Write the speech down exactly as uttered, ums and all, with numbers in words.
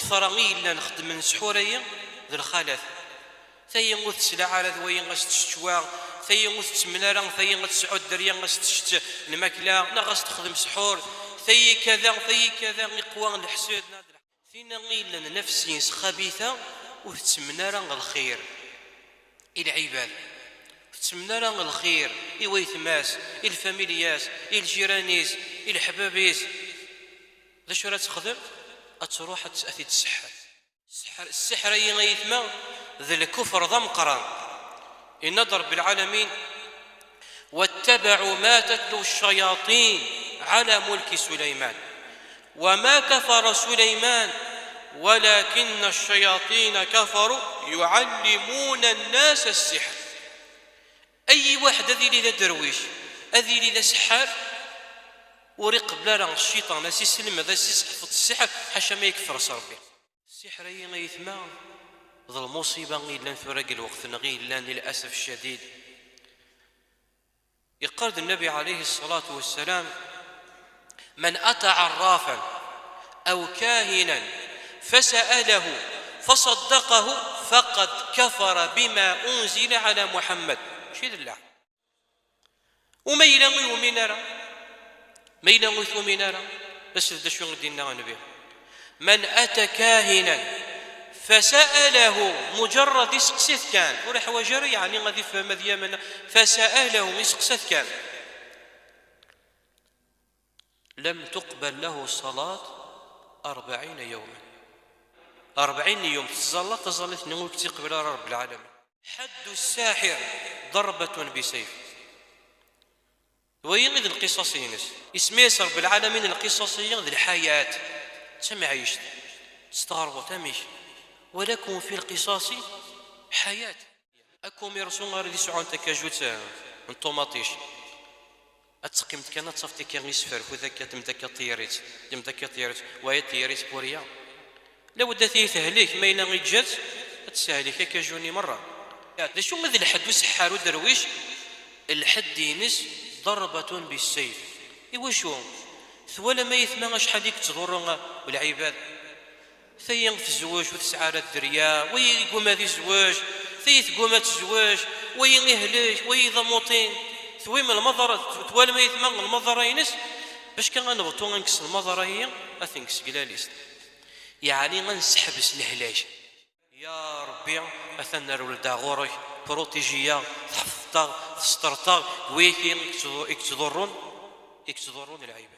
Ṭṭra i yellan xeddmen sḥur-ayi d lxalat. Tayi ur tesla ara d wayi as-tečč wa, tayi ur tettemmen ara, tayi ad tesɛu dderya as-tečč lmakla, neɣ as-texdem sḥur, tayi kada, tayi kada, iqwa leḥsed. Tinna i yellan nafsin s xabita ur tettemmen ara lxir i lɛibad, ur tettemmen ara lxir i waytma-s, i lfamilya-s, i lǧiran-is, i leḥbab-is. D acu ara texdem? Ad truḥ ad tt-, ad t-id-tseḥḥer. Sseḥr, sseḥr-ayi ay aytma d lkufr d ameqqran. Yenna-d Rebbi lɛalamin: واتبعوا ما تتلو الشياطين على ملك سليمان وما كفر سليمان ولكن الشياطين كفروا يعلمون الناس السحر. Ay waḥed ad yili d aderwic, ad yili d aseḥḥar, ur iqebbel ara cciṭan as-iselmed, as-isseḥfeḍ sseḥr, ḥaca ma yekfer s Rebbi. Sseḥr-ayi ay aytma d lmuṣiba i yellan tura deg lweqt-nneɣ i yellan, للأسف الشديد. Yeqqar-d Nnabi عليه الصلاة والسلام: من أتى عرافا أو كاهنا فسأله فصدقه فقد كفر بما أنزل على محمد. Mačči d llah. U ma yella ur yumin ara, ma yella ur tumin ara, aset-d d acu i d-yenna Nnbi: من أتى كاهنا فسأله, mujarrad iseqsa-t kan, ur iḥwaǧ ara yeɛni ad ifhem ad yamen, فسأله, iseqsa-t kan, لم تقبل له صلاة أربعين يوما. أربعين يوم tettẓallaḍ taẓallit-nni ur k-tt-iqbel ara Rebbi lɛalamin. حد الساحر ضربة بسيف. Wayi i d lqisas-ines. Isem-is Rebbi lɛalamin lqisas-ayi d lḥayat, d tamɛict. Testeɣreḍ amek? ولكم في القصاص حياة. Akumirsu ara d-isɛun takajut, eh, n ṭumaṭic. Ad teqqimeḍ kan, ad tafeḍ akka isferfut akka, ddem-d akka tiyrit, ddem-d akka tiyrit, wayeḍ tiyrit puriya. Lawed ad t-id-tehlik, ma yella yeǧǧa-tt, ad tessehlik akajuni merra. D acu i d lḥedd useḥḥar uderwic? Lḥedd-ines ضربة بالسيف. Iwacu? Twalam ay aytma acḥal i yettḍurru lɛibad? Tayi tezweǧ ur tesɛi ara dderya, wayi yegguma ad izweǧ, tayi tegguma ad tezweǧ, wayi ihlek, wayi d amuṭin. Twim lmaḍara, twalam ay aytma lmaḍara-ines? Bac kan ad nebṭu ad nekkes lmaḍara-yi, ad t-nekkes deg la liste. Yeɛni ad nesseḥbes lehlak. Ya Rebbi, atan nerwel-d ɣur-k, protégé-yaɣ, tḥefḍeḍ-aɣ, testreḍ-aɣ, deg wayagi i yettḍu-, i yettḍurrun, i yettḍurrun lɛibad.